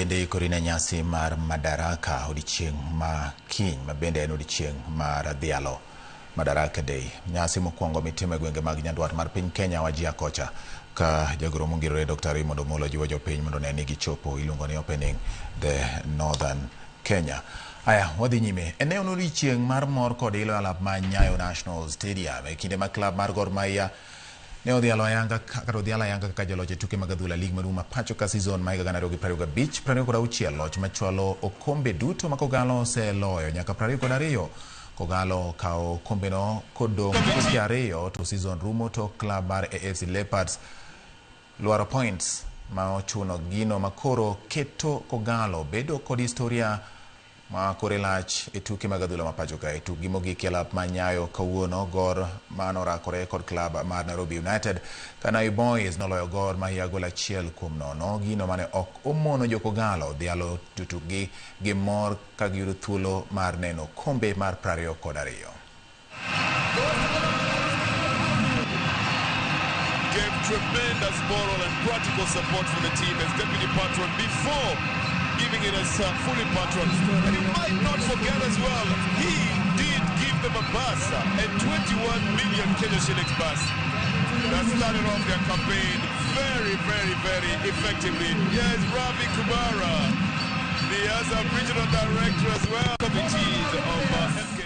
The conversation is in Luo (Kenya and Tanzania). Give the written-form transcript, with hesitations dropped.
Bende ikori ne nyasi mar Madaraka odiechieng' ma kiny, ma bende en odiechieng' mar dhialo Madaraka Day. Nyasi mokwongo mitimo e gwenge mag nyandwat mar piny Kenya Wajir kocha ka jagoro mongirore Dr. Raymond Omolo jiwo jopiny mondo one ni gichopo iluongo ni opening the Northern Kenya. Aya, wadhi nyime. En odiechieng' mar mor kod ilo e alap mar Nyayo National Stadium e kinde ma klab mar Gor Mahia ne odhialo ayanga kata odhialo ayanga kaka jaloch e tuke mag adhula lig maduong' ma pacho ka season ma higa 2025 26, loch machwalo okombe duto ma Kogalo oseloyo nyaka 22. Kogalo okawo okombeno kodong' tuke 2 to season rumo tok klab mar AFC Leopards lwaro points ma ochuno gino makoro keto Kogalo bedo kod historia ma kore lach e tuke mag adhula ma pacho kae. Tukgi mogik e alap ma Nyayo kawuono, Gor manorakore kod klab mar Nairobi United ka Nai Boys noloyo Gor Mahia gol 1-0, gino mane ok omono jo Kogalo dhialo jotukgi gi mor ka giyudo thuolo mar neno kombe mar 22. Gave tremendous moral and practical support for the team as deputy patron before giving it as fully patron. And you might not forget as well, he did give them a bus, a 21 million Kenya shillings bus that started off their campaign very, very, very effectively. Yes, Ravi Kumara, the Azam regional director as well, committees of healthcare.